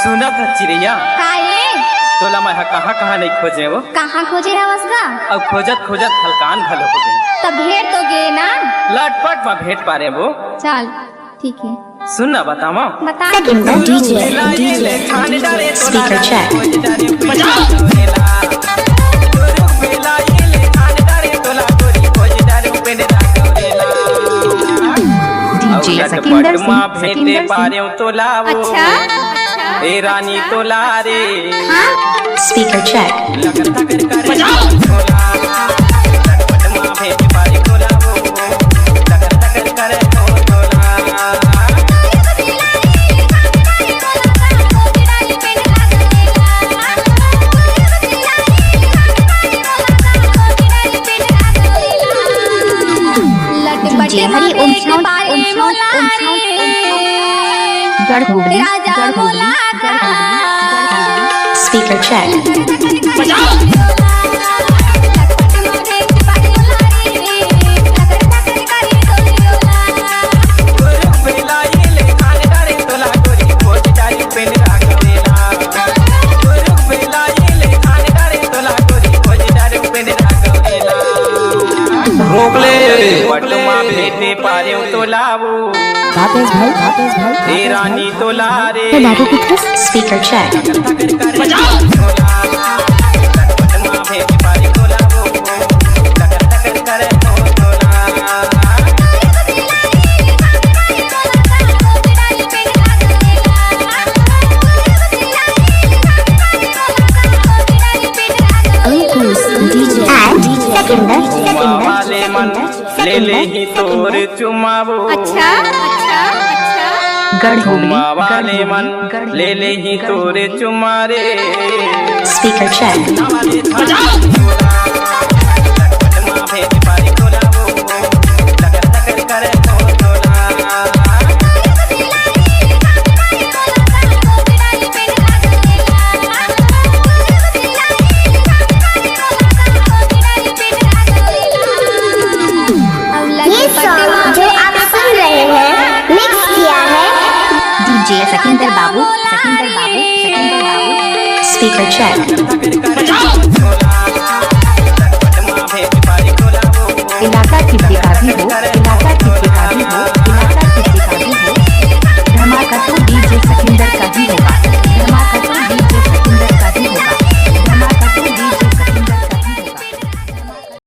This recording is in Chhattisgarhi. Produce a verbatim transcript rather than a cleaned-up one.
सुनत ह चिरैया, का ये? तोला मैं ह कहाँ कहाँ नहीं खोजे वो। कहाँ खोजे हवस गा? अब खोजत खोजत हलकान घलो हो गए। तब भेंट तो गे ना। लटपट में भेंट पारे वो। चल, ठीक है। सुन ना बतावा। बता। Second, D J, D J, speaker check. D J Sakinder Singh, Sakinder Singh. अच्छा, अच्छा, ए रानी अच्छा। तोला रे। हाँ? Speaker check. D J Hari Om sound, Om sound, Om sound, Om sound. गढ़ गोबरी, गढ़ गोबरी, गढ़ गोबरी। Speaker check. रोक ले। पटमा भेंटे पारेव तोला वो। राकेश भाई, राकेश भाई, ए रानी तोला रे। तो लाडू किधर? Speaker check. Ankush, D J and Sakinder, Sakinder, Sakinder. ले ले ही तोर चुमावो। अच्छा, अच्छा, अच्छा। गढ़ गोबरी, चुम्मा वाले मन, गढ़ गोबरी, ले ले ही तोर चुम्मा रे। Speaker check. ये सॉन्ग जो आप सुन रहे हैं, मिक्स किया है D J सकिंदर बाबू, सकिंदर बाबू, सकिंदर बाबू। Speaker check. इलाका की बेकाबू हो, इलाका